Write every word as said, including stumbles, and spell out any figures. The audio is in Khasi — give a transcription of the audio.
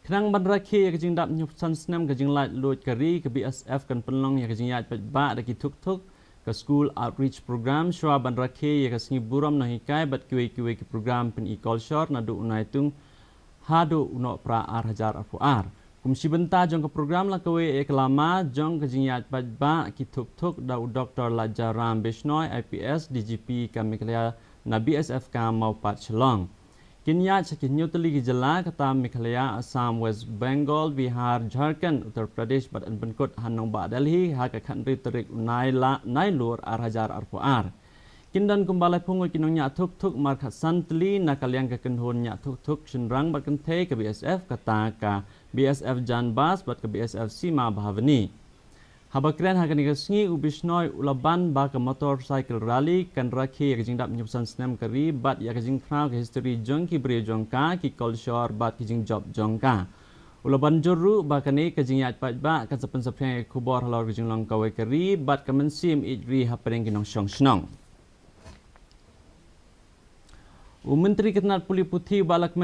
Khnang ban rakhe ïa ka jingdap hynñiewphew san snem ka jinglaitluid ka ri, ka B S F kan pynlong ïa ka jingïaid paidbah da ki thuk thuk, ka School Outreach Program, shwa ban rakhe ïa ka sngi burom nonghikai bad kiwei kiwei ki program pyni kolshor naduh u Naitung haduh u Nohprah ar hajar arphew ar. Kum shi bynta jong ka program la kawei ïa ka lama jong ka jingïaid paidbah ki thuk thuk da u Doktor Lajaram Bishnoi, I P S, D G P ka Meghalaya na B S F ka Mawpat Shillong. Kin ïaid sha ki hynñiew tylli ki jylla kata Meghalaya, Assam, West Bengal, Bihar, Jharkhand, Uttar Pradesh bad yn pynkut ha nongbah Delhi ha ka khathynriew tarik u Nai la, Nailur ar hajar arphew ar. Kin don kumba laiphew ngut ki nongñiah thuk thuk markhatsan tylli na ka liang ka kynhun ñiah thuk thuk shynrang bad kynthei ka B S F, kata ka B S F Jan Bas bad ka B S F Sima Bahavani. Haba kren ha kane ka sngi, u Bishnoi u la ban ba ka motorcycle rally kan rakhe ïa ka jingdap hynñiewphew san snem ka ri bad ïa ka jingkhraw ka history jong ki briew jong ka, ki kolshor bad ki jingjop jong ka. U la ban jur ruh ba kane ka jingïaid paidbah kan sa pynsaphriang ïa ka khubor halor ka jinglong kawei ka ri bad ka mynsiem ïeit ri hapdeng ki nongshong shnong. U Myntri ka tnat pule puthi u Bah Lahkmen